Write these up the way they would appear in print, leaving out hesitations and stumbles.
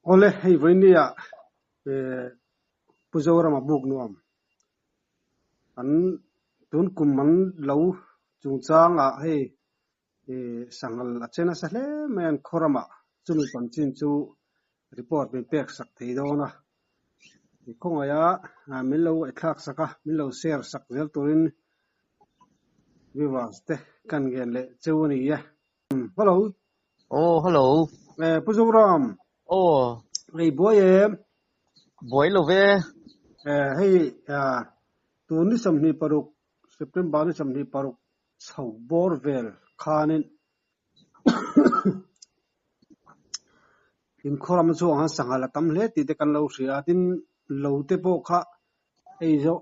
Awle, hei vawinia Pu Zorama buk nuam an tun kum an lo chungchangah hei sanghal a che nasa hle mai an khaw ramah chumi chanchin chu report min pek sak thei dawn a. Khawngaiha min lo thlak sak a, min lo share sak zel turin viewers te kan ngen leh cheu a ni e. Hello. Oh, hello. Eh, Pu Zoram. Oh. Hei buai em? Buai lo ve. Eh, hei, tun ni 26, September ni 26 chho bawr vel khanin inkhawr ram chu ang han sanghal a tam hle tih te kan lo hria a, tin lo te pawh kha hei zawh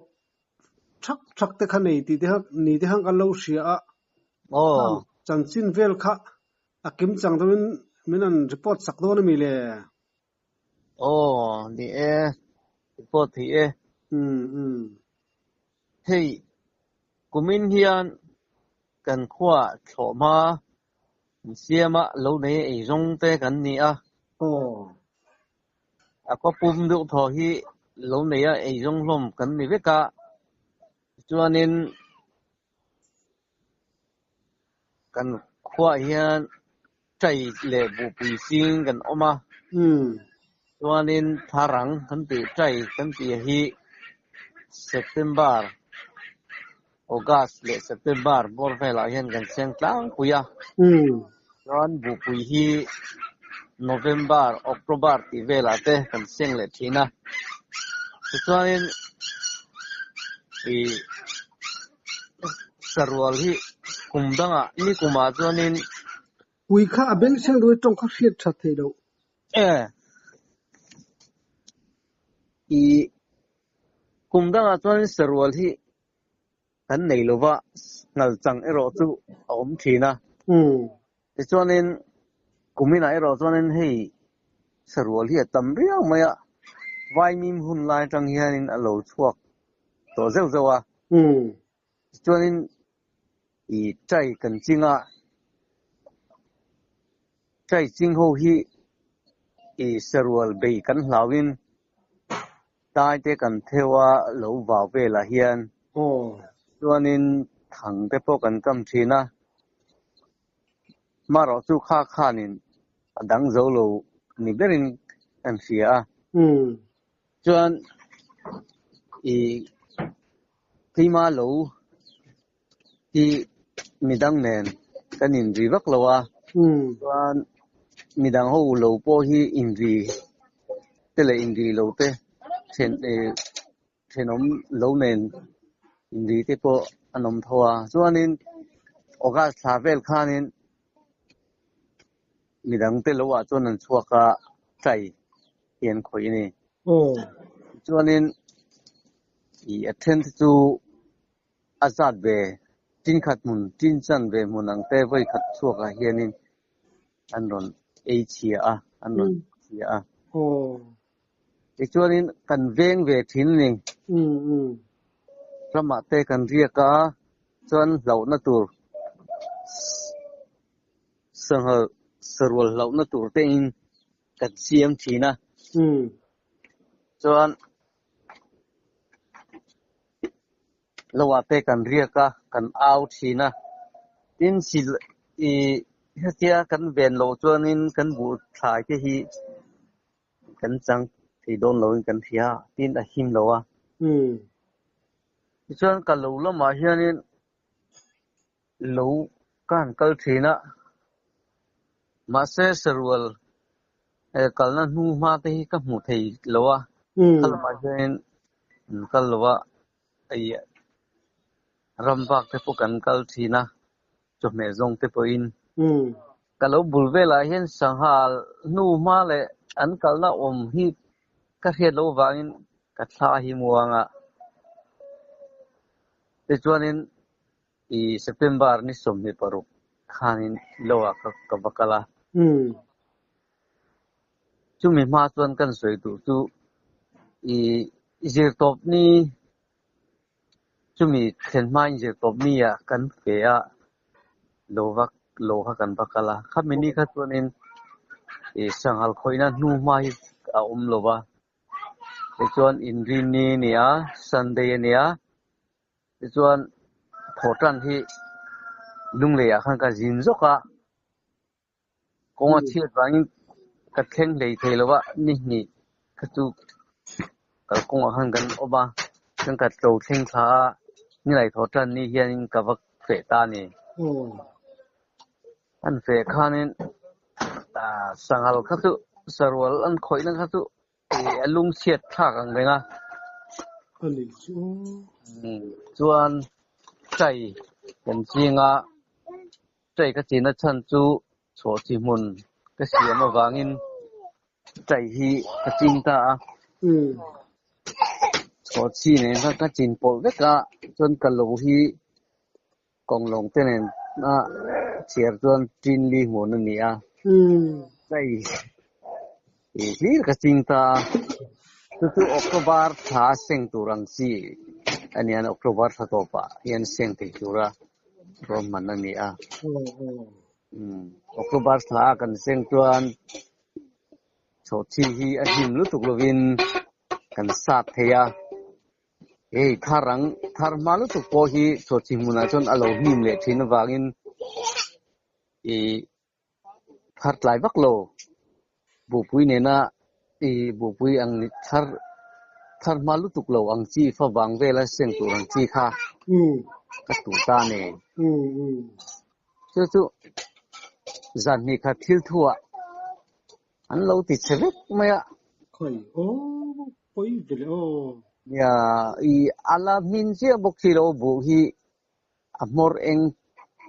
thak thak te kha nei tih te kha ni te khan kan lo hria a. Aw. Chanchin vel kha a kim chang deuhin min han report sak dawn a mi le? Aw, ni e, report thei e. Um, um. Hei, kumin hian kan khuaah thlawhhma an siam a, lo nei ei zawng te kan ni a. Aw. A khaw pum deuh thaw hi lo nei a ei zawng hlawm kan ni vek a, chuanin kan khuaah hian ṭai leh buhpui ching kan awm a, chuanin tharang kan tih ṭai kan tih hi September, August leh September bawr velah hian kan seng tlangpui a, chuan buhpui hi November, October tih velah te kan seng leh thin a, tichuanin ih sarual hi kum dangah ni kumah chuanin Pui kha a beng seng deuh tawng kha hriat that theih loh. E ih kum dangah chuanin sarual hi kan nei lova ngal chang erawh chu a awm thin a. Tichuanin kuminah erawh chuanin hei sarual hi a tam riau mai a, vaimim hun lai atang hianin a lo chhuak tawh zeuh zeuh a. Tichuanin ih chai kan ching a, chai ching ho hi ih sarual bei kan hlauhin Tai te kan theu a lo vau velah hian chuanin thang te pawh kan kam thin a, marawh chu kha khanin a dang zo lo ni berin kan hria a. Chuan ih keima lo hi midang nen kan inri vak lo a, chuan midang ho lo pawh hi inri te leh inri lo te then thenawm lo nen inri te pawh an awm tho a, chuanin August thla vel khanin midang te lo ah chuan an chhuak a, chai hi an khawih a ni. Chuanin ih a then te chu A zat ve, tin khat hmun, tin chan ve hmun ang te vawi khat chhuakah hianin an rawn ei chhia a, an rawn chhia a. Tichuanin kan veng ve thin a ni. Ramah te kan riak a, chuan hlauhna tur, sanghal sarual hlauhna tur tein kan siam thin a. Chuan Lo ah te kan riak a, kan au thin a, tin sil ih hetia kan ven loh chuanin kan buh thlai te hi kan chang thei dawn loin kan hria a, tin a him lo a. Tichuan ka lo lamah hianin lo ka han kal thin a, mahse sarual kalna hnu hma te hi ka hmu thei lo a, kha lamah hianin an kal lo a, hei ram vak te pawh kan kal thin a, chawhmeh zawng te pawhin. Ka lo bul velah hian sangha hnu hma leh an kalna awm hi ka hriat loh vangin ka thla hi muang a, tichuanin I September ni 26 khanin lo ah ka va kal a. Chumi hma chuan kan sawi duh chu i zirtawp ni chumi thlen hmain zirtawp ni ah kan fe a, lo va lo kha kan va kal a. Khami ni kha chuanin I sanghal khawihna hnu hma hi a awm lo va. Tichuan Inrinni a ni a, Sunday a ni a. Tichuan thawhtan hi Lunglei ah khan ka zin zawk a. Kawng a chhiat vangin ka thleng hlei thei lo va, ni hnih kha chu kalkawngah khan kan awm a, chuan ka tlo thleng thla a, nilai thaw tan ni hianin ka va feh ta a ni. An feh khanin sanghal kha chu sarual an khawihna kha chu a lungchhiat thlak ang reng a. Chuan tai kan ching a. Chai ka china chhan chu chhawhchhi hmun ka siam avangin chai hi ka ching ta a. Chhawhchhi nen khan ka chin pawlh vek a, chuan ka lo hi kawnglawng te nen a chhiar chuan tin li hmun a ni a. Chai hi hlir ka ching ta a, chu chu October thla seng tur ang chi a nia, October thla tawpah hian seng thei tura Ruahman a ni a. October thla a kan seng chuan chhawhchhi hi a hnim lutuk lovin kan sat thei a. Hei thar ang thar hma lutuk pawh hi chhawhchhi hmunah chuan a lo hnim leh thin avangin ih thar tlai vak lo. Buhpui nena ih buhpui ang thar thar hma lutuk lo ang chi favang vela seng tur ang chi kha ka tuh ta a ni. Chu chu zan hnih khat thil thuah an lo ti chhe vek mai a. Khawi aw pawi ve le aw. Nia ih a la hmin chiah bawk si lo buh hi a hmawr eng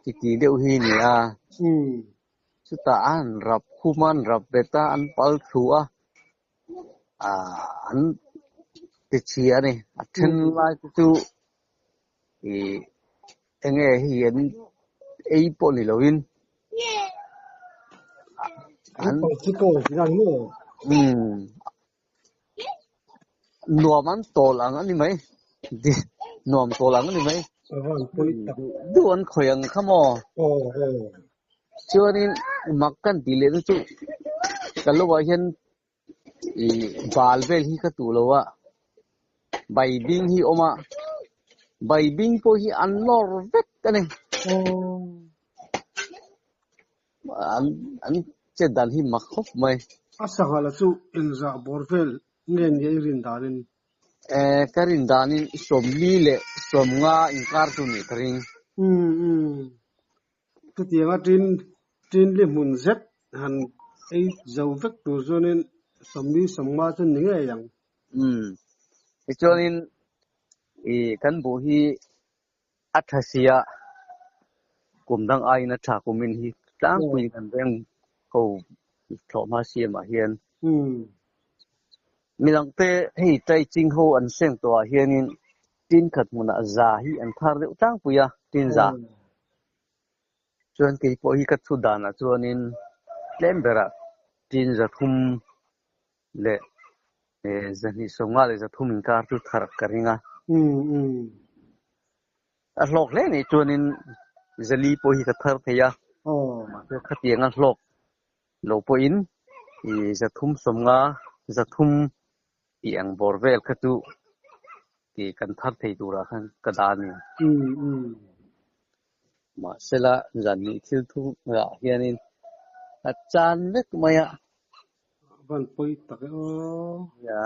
ti ti deuh hi a ni a. Chutah an rap khum a, an rap bet a, an pal thlu a, ah an ti chhia a ni. A then lai te chu ih eng nge hei an ei pawh ni lovin An pal chi ko hian maw? Umm nuam an tawl ang a ni mai, nuam tawl ang a ni mai. A van pawi tak. Duh an khawih ang kha maw? Aw aw. Chuanin mak kan tih leh na chu ka lo ah hian ih bal vel hi ka tuh lo a, baibing hi awm a, baibing pawh hi an nawr vek a ni. Aw. An an chet dan hi mak khawp mai. A sanghala chu engzah bawr vel nge nia i rin danin? Eh, ka rin danin 40 leh 50 inkar chu nih ka ring. Umm umm. Chutianga tin tinli hmun zet han ei zo vek tur chuanin 40 50 chu ni ngei ang. Umm. Tichuanin ih kan buh hi A tha sia, kum dang aiin a tha kumin hi tlangpui kan veng ho thlawhhma siamah hian midangte hei tai ching ho an seng tawhah hianin tin khat hmunah za hi an thar deuh tlangpui a, tin za. Chuan kei pawh hi ka thu danah chuanin tlem berah tin 300 leh 250 leh 300 inkar chu thar ka ring a. A hlawk hle nih chuanin 400 pawh hi ka thar thei a. Mahse khatiang a hlawk lo pawhin 350, 300 tih ang bawr vel kha chu tih kan thar thei turah khan ka dah a ni. Mahsela zanni thil thumah hianin a chan vek mai a. Van pawi tak e aw. Nia,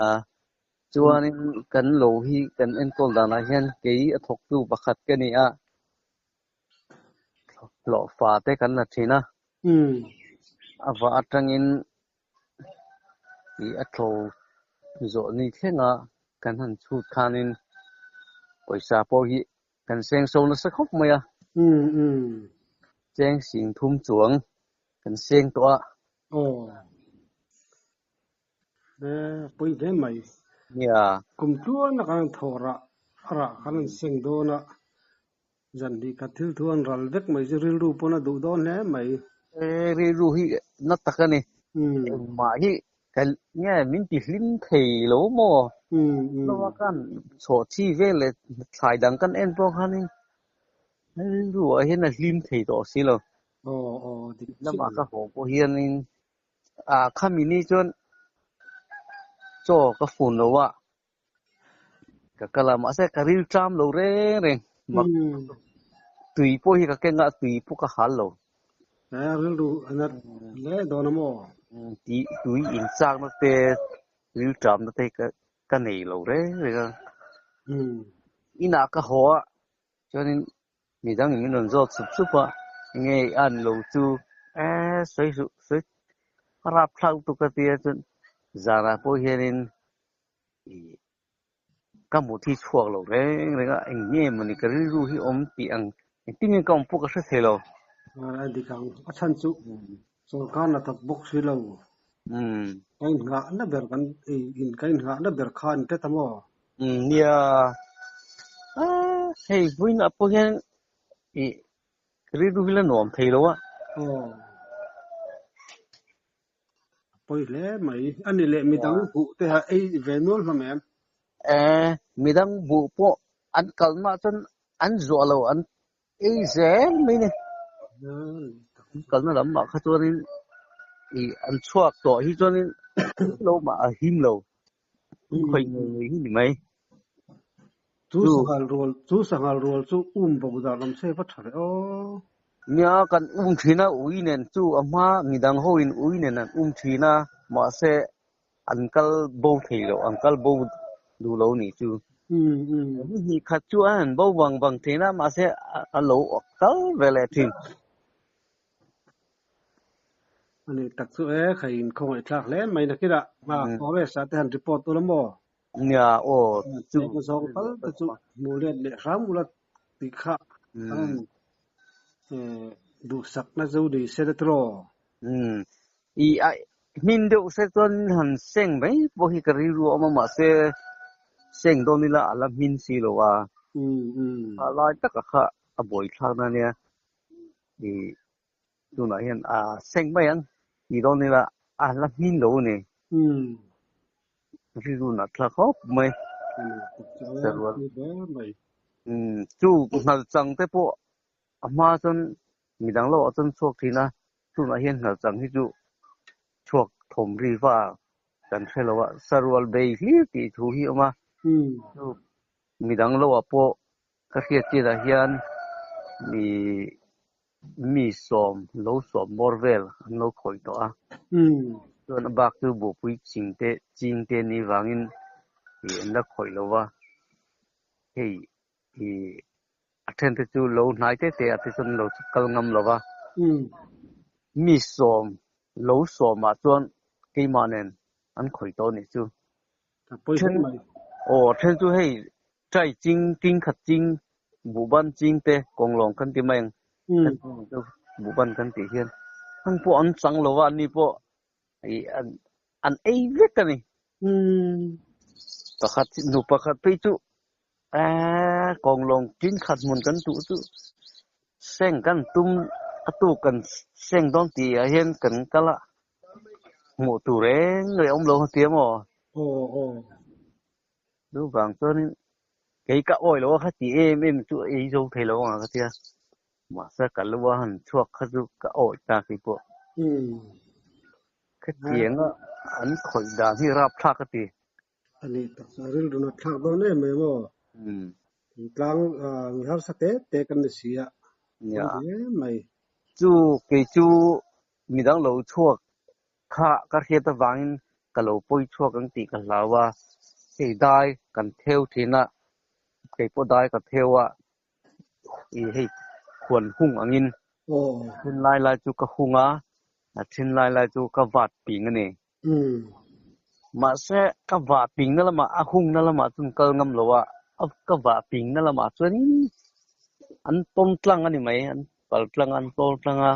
chuanin kan lo hi kan enkawl danah hian kei a thawktu pakhat ka ni a, hlawhfa te kan la thin a. A va atangin ih a tho zawh ni thlenga kan han chhut khanin pawisa pawh hi kan seng so nasa khawp mai a. Cheng 30,000 chuang kan seng tawh a. Aw. E, pawi hle mai. Nia. Kum tluan a kan thaw rah rah kan an seng dawn a, zan hnih khat thil thu an ral vek mai chu rilru pawn a duh dawn hle mai. E, rilru hi na tak a ni. Engmah hi ka nge min ti hlim thei lo maw? Lova kan chhawh chi vel leh thlai dang kan en pawh khanin rilru ah hian a hlim thei tawh si lo. Aw, aw, dik Lamah ka haw pawh hianin. A khami ni chuan chaw ka fun lo a, ka kal a, mahse ka ril ṭam lo reng reng. Mak tui pawh hi ka keng a, tui pawh ka hal lo. He rilru a nat hle dawn a maw? Tih tui inchakna te, ril ṭamna te ka nei lo reng reng a. Inah ka haw a, chuanin midang in min rawn zawt sup sup a, enge i an lo chu eh sawi suh sawi a rapthlak lutuk ka tia chuan zanah pawh hianin ih ka mut hi chhuak lo reng reng a, eng nge mawni ka rilru hi awm tih ang engtin nge ka awm pawh ka hre thei lo. A dik ang, a chhan chu sawrkar hna thawk bawk si lo. Ka innghahna ber kan in ka innghahna ber kha an tet a maw? Nia, hei vawiinah pawh hian ih rilru hi la nuam thei lo a. Aw, a pawi hle mai. A ni leh midang buh te ha ei ve nual hlawm em? Eh, midang buh pawh an kal mah chuan an zuah lo, an ei zel mai ni. An kalna lam mah kha chuanin ih an chhuak tawh hi chuanin lo mah a him lo. An khawih ngei ngei hi ni mai. Chu sanghal rual chu sanghal rual chu um bo dan awm se va tha ve aw. Nia kan um thin a ui nen chu a hma midang ho in ui nen an um thin a mahse an kal bo thei lo an kal bo duh lo nih chu. Ni hnih khat chu an han bo vang vang thin a mahse a lo kal ve leh thin. A ni tak chu e, kha in khawngaih thlak hle mai nakinah forest ah te han report ula maw? Nia aw chu zawng tal te chu hmuh let leh hram ula tih kha an duhsakna zo ni se la tiraw? I a hmin deuh se chuan han seng mai pawh hi ka rilru a awm a mahse seng dawn ila a la hmin si lo a. A lai taka kha a buaithlakna ania. I tunah hian a seng mai ang tih dawn ila a la hmin lo a ni. Rilru nat thlak khawp mai. Sarual. Chu nghal chang te pawh a hma chuan midang lo ah chuan chhuak thin a, tunah hian nghal chang hi chu chhuak thawm ri va kan hre lo a, sarual bei hlir tih thu hi a awm a. Chu midang lo ah pawh Ka hriat chianah hian mi mi sawm lo sawm bawr vel an lo khawih tawh a. Chuan a bak chu buhpui ching te ching te ni vangin ih an la khawih lo va. Hei ih a then te chu lo hnai te te ah te chuan an lo kal ngam lo va. Mi sawm lo sawmah chuan keimah nen an khawih tawh a nih chu. Then aw then chu hei Trai ching, ting khat ching, buhban ching te kawnglawng kan ti mai ang. Kan chu buhban kan tih hian hang pawh an chang lo a, ani pawh ih an ei vek a ni. Pakhat nu pakhat phei chu eee kawnglawng tin khat hmun kan tuh chu seng kan tum a tuk kan seng dawn tih ah hian kan kal a, hmuh tur reng reng a awm lo a tia maw? Aw aw. Chu vang chuanin kei ka awi lo a kha ti em em chu ei zo thei lo ang ka tia. Mahse ka lu a han chhuak kha chu ka awi ta kei pawh. Khatianga an khawih dan hi rapthlak ka ti. A nih tak chu a rilru nat thlak dawn em em aw. Tlang mi harsa te te kan ni si a. Nia. Pawi hle mai. Chu kei chu midang lo chhuak Kha ka hriat avangin ka lo pawi chhuak ang tih ka hlau a, hei dai kan theu thin a, kei pawh dai ka theu a, ih hei huan hung angin then lai lai chu ka hung a, a then lai lai chu ka vat ping a ni. Mahse ka vah ping na lamah a hung na lamah chuan kal ngam lo a, ka vah ping na lamah chuanin an tawn tlang a ni mai, an pal tlang a, an tawn tlang a.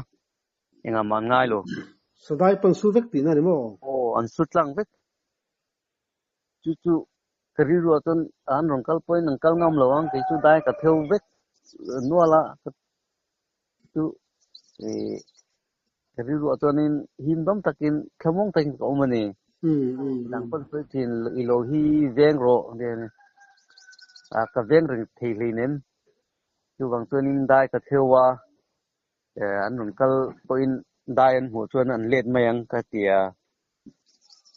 Engah mah an ngai lo. Sadai pawh an su vek tihna a ni maw? Aw, an su tlang vek. Chu chu ka rilruah chuan an rawn kal pawhin an kal ngam lo ang, kei chu dai ka theu vek nual a, chu ih ka rilruah chuanin him dawm takin thlamuang takin ka awm a ni. Midang pawn sawi thin i lo hi veng rawh a ti a ni. Ka veng reng thei hleinem. Chuvang chuanin dai ka theu a. An rawn kal pawhin Dai an hmuh chuan an let mai ang ka ti a,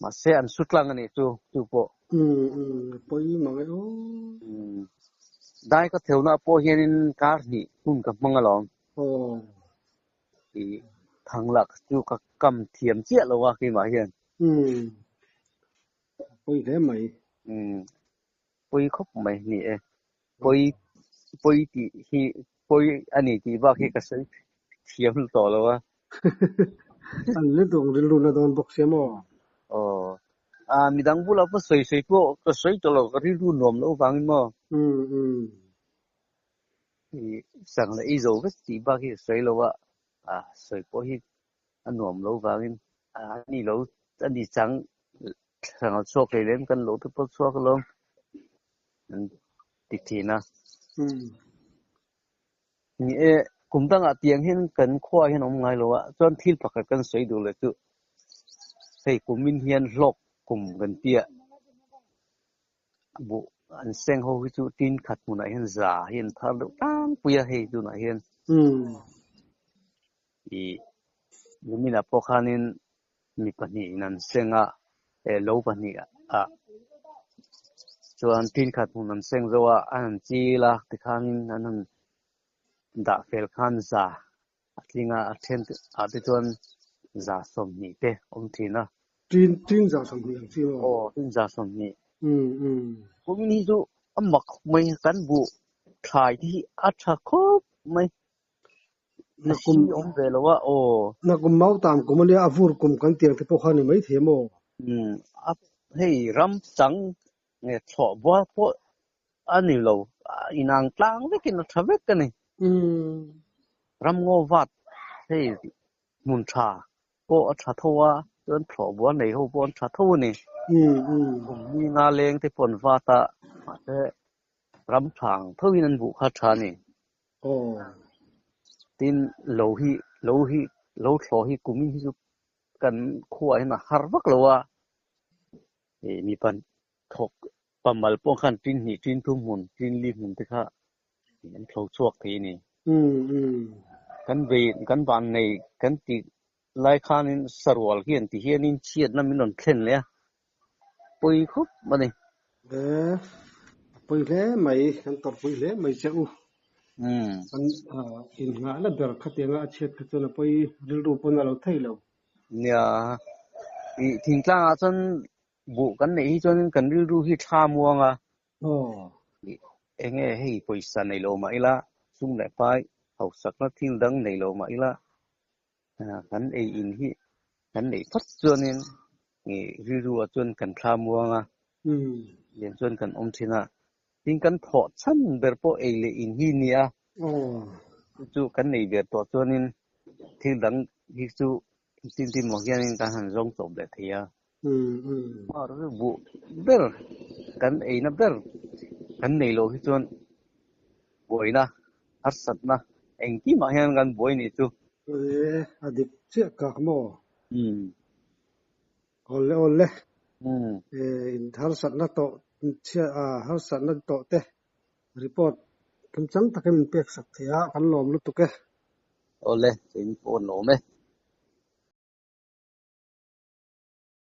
mahse an su tlang a nih chu, chu pawh. Umm umm pawi mang e aw. Umm dai ka theuhna pawh hianin kar hnih hun ka hmang alawm. Aw. I thang lak chu ka kam thiam chiah lo a keimah hian. Umm pawi hle mai. Umm pawi khawp mai ni e. Pawi pawi tih hi pawi a ni tih bak hi ka sawi thiam tawh lo a. An lutuk rilru na dawn bawk sia maw? Aw. A midang bulah pawh sawi sawi pawh ka sawi tawh lo ka rilru nuam loh vangin maw? Umm umm. I sang leh i zo vek tih bak hi ka sawi lo a, a sawi pawh hi a nuam loh vangin a ni lo a ni chang thlangal chhuak hlei lem kan lo te pawh chhuak alawm an ti thin a. Ni e, kum dangah tiang hian kan khuaah hian awm ngai lo a, chuan thil pakhat kan sawi duh leh chu hei kumin hian hlawk kum kan tia buh an seng ho hi chu tin khat hmunah hian za hi an thar deuh tlangpui a hei tunah hian. I luminah pawh khanin mi pahnihin an seng a, eh lo pahnih ah chuan tin khat hmun an seng zo a, an han chil a tikhanin an han dah fel khan za a tling a, a then ah te chuan za 20 te awm thin a. Tin tin za 20 ang chi maw? Aw, tin za 20. Umm umm. Kumin hi chu a mak khawp mai, kan buh thlai te hi a tha khawp mai. Na kum awm ve lo a aw. Na kum mau tam kum ania a vur kum kan tiang te pawh kha ni mai thei maw? Umm a hei ram chang nge thlawh buar pawh a ni lo inang tlang vekin a tha vek a ni. Umm. Ram ngaw vat hei hmun tha pawh a tha tho a chuan thlawh buar nei ho pawh an tha tho a ni. Umm umm. Kum ni nga leng te pawh an vat a mahse ram tha ang tho in an buh kha tha a ni. Aw. Tin, lo hi, lo hi, lo thlawh hi kumin hi chu kan khuaah hian a har vak lo a, ih mi pan thawk pamal pawh khan tin hnih, tin thum hmun, tin li hmun te kha an thlo chhuak thei a ni. Umm umm. Kan vei, kan van nei kan tih lai khanin sarual hian ti hianin chhiatna min rawn thlen leh a, pawi khawp a ni. E, a pawi hle mai, kan tawrhpui hle mai che u. Kan innghahna ber khatianga a chhiat kha chuan a pawi rilru pawn a lo thei lo. Nia, i thingtlangah chuan buh kan neih hi chuan kan rilru hi thla muang a. Aw. Enge hei pawisa nei lo mah ila, sum leh pai hausakna thil dang nei lo mah ila, Kan ei in hi kan neih phawt chuanin rilru ah chuan kan thla muang a, lian chuan kan awm thin a, tin kan thawh chhan ber pawh ei leh in hi nia, chu chu kan nei ve tawh chuanin thil dang hi chu tin tin maw hianin kan han zawng chawp leh thei a, buh ber kan eina ber kan nei loh hi chuan buaina harsatna engkimah hian kan buai nih chu. E, a dik chiah kak maw? Umm. Awle awle. E, in harsatna tawh chhia a harsatna tawh te report kimchang takin min pek sak thei a, kan lawm lutuk e. Awle, in pawh an lawm e.